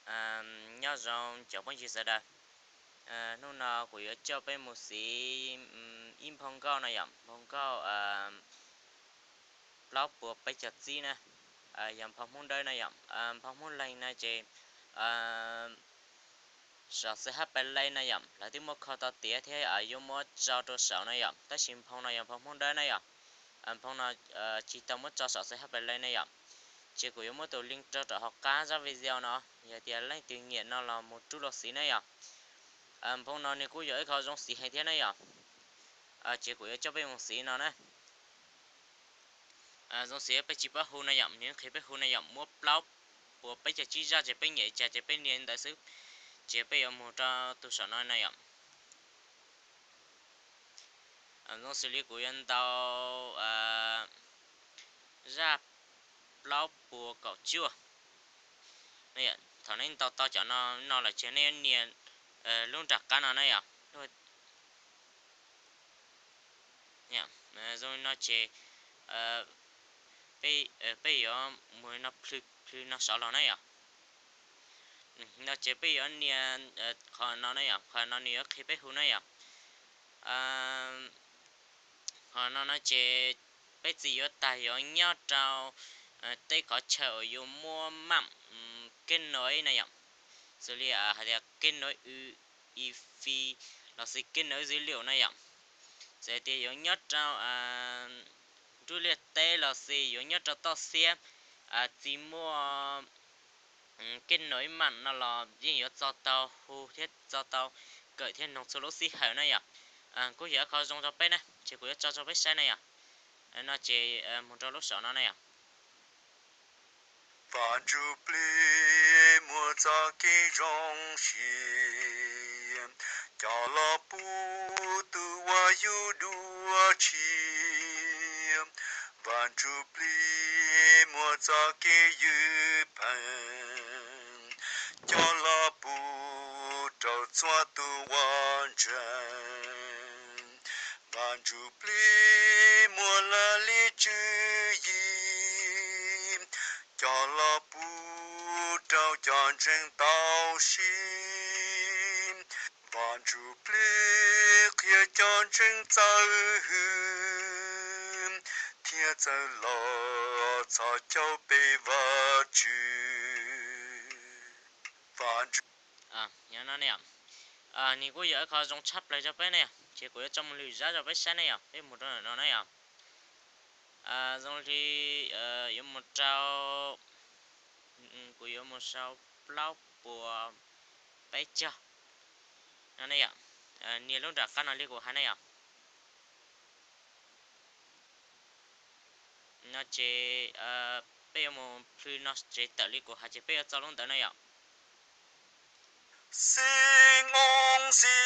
Nyob zoo cov phooj ywg sawv daws. Hnub no kuv yuav coj peb mus siv ib nphoo nkauj no yom, nphoo nkauj plaub puas peb caug txib na, yog nphoo Hmoob Dawb na yom. Nphoo Hmoob Leeg no ces sau C H Play na yom, lawv twb muab kho tau tiav thiab yuav muab tso rau saum na yom, tab sis nphoo no yog nphoo Hmoob Dawb na yom. Nphoo no tsis tau muab tso saum C H Play na yom. Ces kuv yuav muab tus link rau rau hauv qab zaj video no, yog tias leej twg nyiam no los mus rub los siv na yom. Nphoo no nws kuj yog ib qho zoo siv heev thiab na yom. Ces kuv yuav coj peb mus siv no na. Zoo siv peb tsis paub hu na yom, nws qhia peb hu na yom, muab plaub puas peb caug tsib zaj ces peb nyiam cas ces peb nias ntawd xwb. Ces peb yuav mus rau tus saum no na yom. Zoo xws li kuv yuav ntaus zaj plaub puas kaum cuaj. Thaum nej ntaus tau cov no no lawm ces nej yuav nias lub nram qab no na yom. Zoo no ces peb yuav mus no plhws plhws no saud los na yom. No ces peb yuav nias qhov no na yom, qhov no nws yuav qhia peb hu na yom. Qhov no no ces peb txiv yuav tag yuav nyob rau tej qhov chaw uas yuav muab mam kej nuav na yom, xws li hais tias kej nuav wi-fi los sis kej nuav dữ liệu na yom. Txawm tias yuav nyob rau nruab liaj teb los sis yuav nyob rau toj siab, tsis muaj kej nuav mam no los yeej yuav txo tau hu thiab txo tau kawm thiab noog txhua lub sij hawm na yom. Kuj yog ib qho zoo rau peb na, ces kuv yuav tso rau peb saib na yom. No ces mus rau lub saum no na yom. Vaj Ntsuj Plig muaj txoj kev zoo siab, coj los pub tus uas yug dua tshiab. Vaj Ntsuj Plig muaj txoj kev ywj pheej, coj los pub rau txhua tus uas ntseeg. Vaj Ntsuj Plig muaj laj lim tswv yim, coj los pub rau cov ntseeg tau siv. Vaj Ntsuj Plig qhia cov ntseeg txawj hwm thiab txawj los txhos caug peb Vajtswv. Vaj Ntsuj Nws kuj yog ib qho zoo tshaj plaws rau peb ne yom, ces kuv yuav tso mus lwm zaj rau peb saib ne yom, peb mus rau ntawm no na yom. Zoo li yuav mus rau, kuv yuav mus sau plaub puas peb caug no ne yom. Nias lub nram qab no li kuv hais ne yom. No ces peb yuav mus plhws no tsev tawm li kuv hais ces peb yuav txo lub ntawd na yom. Xi Oos, Xi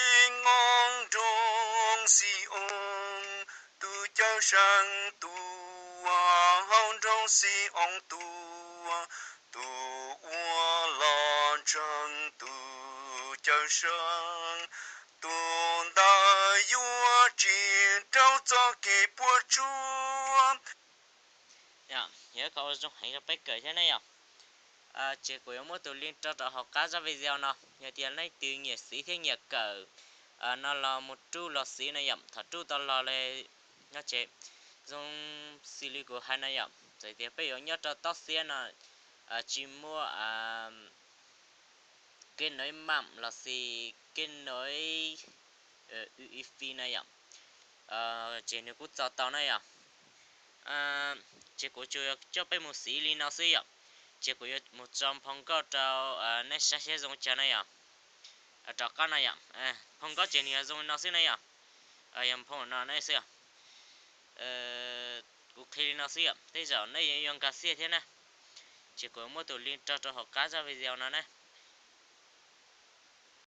Oos, nroog Xi Oos, tus Cawmseej tuaj hauv nroog Xi Oos tuaj, tus uas los ntseeg tus Cawmseej, tus ntawd yuav tsim rau txoj kev puas tsuaj. Yog ib qho zoo heev rau peb kawm thiab ne yom. Ces kuv yuav muab tus link rau rau hauv qab zaj video no, yog tias leej twg nyiam siv thiab nyiam kawm no los mus rub los siv na yom. Thaum rub tau los li no ces zoo xws li kuv hais na yom, txawm tias peb yuav nyob rau toj siab no tsis muaj kej nuav mam los sis kej nuav wi-fi na yom, ces nws kuj txo tau na yom. Ces kuv tsuas coj peb mus siv li no xwb yom. Ces kuv yuav mus tso phau nkauj rau nej saib seb zoo cas na yom. Rov qab no yom, phau nkauj ces nws yog zoo li no xwb na yom. Yog phau no ne xwb. Kuv qhia li no xwb yom, tej zaum nej yuav nkag siab thiab na. Ces kuv muab tus link rau rau hauv qab zaj video no na.